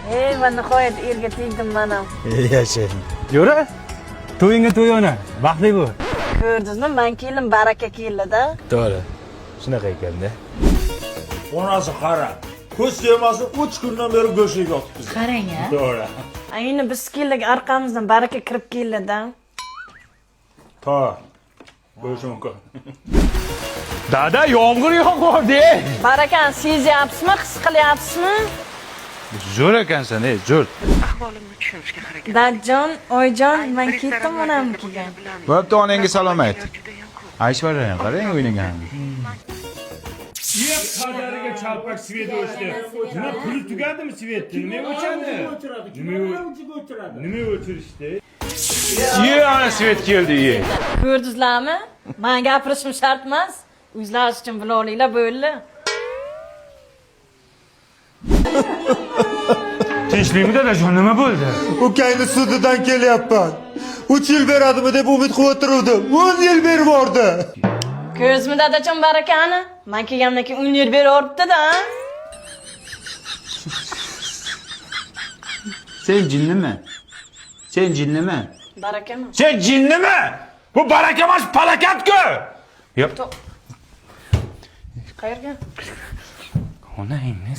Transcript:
Ey, va nihoyat erga tegdim man ham. Yashang. Jo'ra, to'yingga to'yona, baxtli bo'l. Ko'rdingizmi, man kelin baraka keldi-da. To'g'ri. Shunaqa ekanda. Onasi qara. Ko'z tegmasin, 3 kundan beri go'sht yotibmiz. Qarang a. To'g'ri. Ayni biz keldik, orqamizdan baraka kirib keldi-da. To. Bo'lishi mumkin. Dada, yomg'ir yog'yapti. Barakani sezyapsizmi, his qilyapsizmi? Zo'r ekansan, ey, zo'r. Ahvolimni tushunishga harakat Dadjon, oyjon, man ketdim onamnikiga. Bo'pti, onangga salom ayt. judayam ko'p. Aishvarya qarang o'ynagan. Yeb qadariga chalpak svet o'chdi. Nima puli tugadimi svetni? Nima o'chadi? Nima o'chirishdi? Ye, ana svet keldi, ye. Ko'rdingizlarmi? Man gapirishim shart emas. O'zlaringiz uchun bila olinglar, bo'ldi. Tinchlikmi dadajon, nima bo'ldi? Ukangni sudidan kelyapman. 3 yil beradimi deb umid qilib o'tiruvdim. 10 yil berib yubordi. Ko'zmi dadajon barakani? Man kelganimdan keyin 10 yil beraveribdi-da. Sen jinnimi? Sen jinnimi? Barakami? Sen jinnimi? Bu baraka emas, palakat-ku. Yop. Qayerga? Onangni